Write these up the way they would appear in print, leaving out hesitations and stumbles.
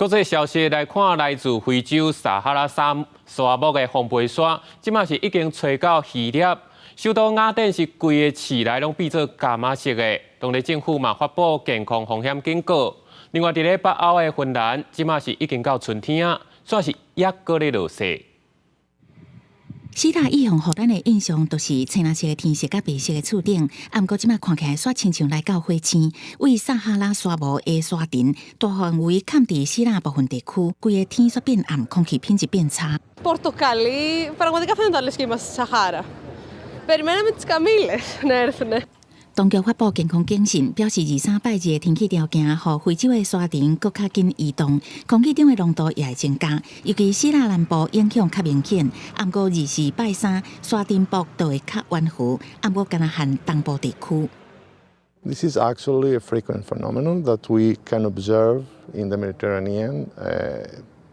國際消息來看，來自非洲撒哈拉沙漠的風飛沙，這馬是已經吹到希臘，首都雅典是規个市內攏變做柑仔色的。當地政府嘛發布健康風險警告。另外，佇咧北歐的芬蘭，這馬是已經到春天啊，煞是猶閣咧落雪。希臘一向予咱的印象都是青藍色的天色佮白色的厝頂，啊，毋過這馬看起來煞親像來到火星。位撒哈拉沙漠的沙塵大範圍崁佇希臘部分地區，規个天煞變暗，空氣品質變差。 Πορτοκαλί, πραγματικά φαίνονταν λες και είμαστε στη Σαχάρα. Περιμέναμε τις καμήλες να έρθουνε. 當局發布健康警訊，表示二三拜日的天氣條件，予非洲的沙塵閣較緊移動，空氣中的濃度也會增加。尤其希臘南部影響較明顯。毋過二四拜三沙塵暴就會較溫和，毋過干焦限東部地區。 This is actually a frequent phenomenon that we can observe in the Mediterranean,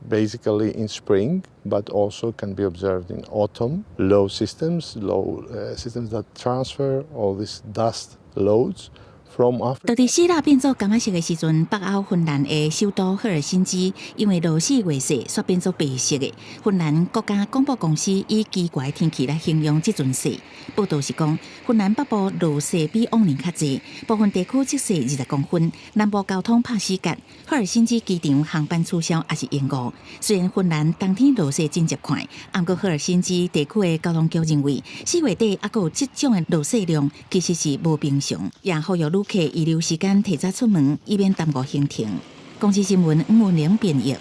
basically in spring, but also can be observed in autumn. Low systems that transfer all these dust loads from Africa. 當佇希臘變做柑仔色的時陣，北歐芬蘭的首都赫爾辛基因為落四月雪，煞變做白色的。芬蘭國家廣播公司以奇怪天氣來形容這陣雪。報道是講，芬蘭北部落雪比往年較濟，部分地區積雪20公分，南部交通拍死結，赫爾辛基機場航班取消抑是延誤。雖然芬蘭冬天落雪真捷快，毋過赫爾辛基地區的交通局認為，4月底猶閣有這種的落雪量，其實是無平常，也呼籲旅客預留時間提早出門，以免耽誤行程。公視新聞吳文玲編譯。